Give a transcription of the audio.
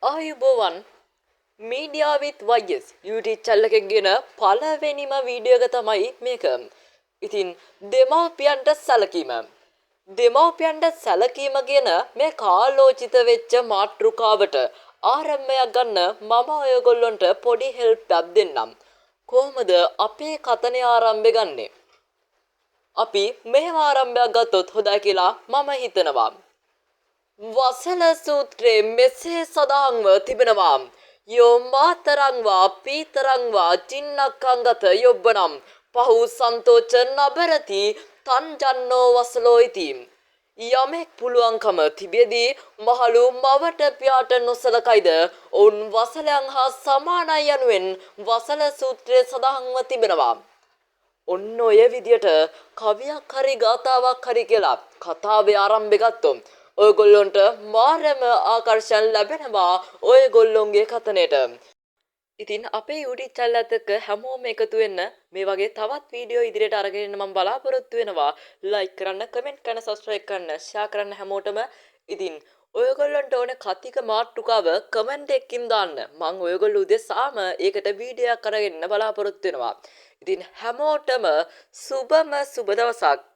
ආයුබෝවන්, media විත් YS YouTube channel එකෙන් ගෙන පළවෙනිම වීඩියෝ එක තමයි මේක. ඉතින් දෙමව්පියන්ට සැලකීම. දෙමව්පියන්ට සැලකීම කියන මේ කාලෝචිත වෙච්ච මාතෘකාවට ආරම්භයක් ගන්න මම ඔයගොල්ලොන්ට පොඩි හෙල්ප් එකක් දෙන්නම්. කොහොමද අපේ කතනේ ආරම්භය ගන්නෙ? අපි මෙහෙම ආරම්භයක් ගත්තොත් හොඳයි කියලා මම හිතනවා. වසල සූත්‍රයේ මෙසේ සඳහන්ව තිබෙනවා. යෝ මාතරං වා පීතරං වා ජින්නක්ඛංගත යොබ්බනම් පහු සන්තෝච නබරති තං ජන්නෝ වසලෝ ඉති. යමෙක් පුළුවන්කම තිබියදී මහලු මවට පියාට නොසලකයිද, ඔවුන් වසලයන් හා සමානයි යනුවෙන් වසල සූත්‍රයේ සඳහන්ව තිබෙනවා. ඔන්න ඔය විදියට කවියක් හරි ගාථාවක් හරි කියලා කතාවේ ආරම්භය ගත්තොත් ඔයගොල්ලොන්ට මාරම ආකර්ෂණ ලැබෙනවා ඔයගොල්ලොන්ගේ කතනයට. ඉතින් අපේ YouTube channel එකත් එක්ක හැමෝම එකතු වෙන්න. මේ වගේ තවත් වීඩියෝ ඉදිරියට අරගෙන එන්න මම බලාපොරොත්තු වෙනවා. ලයික් කරන්න, කමෙන්ට් කරන්න, සබ්ස්ක්‍රයිබ් කරන්න, ෂෙයා කරන්න හැමෝටම. ඉතින් ඔයගොල්ලන්ට ඕන කතික මාතෘකාව කමෙන්ට් එකකින් දාන්න. මං ඔයගොල්ලෝ උදෙසාම ඒකට වීඩියෝ එකක් අරගෙන එන්න බලාපොරොත්තු වෙනවා. ඉතින් හැමෝටම සුබම සුබ දවසක්.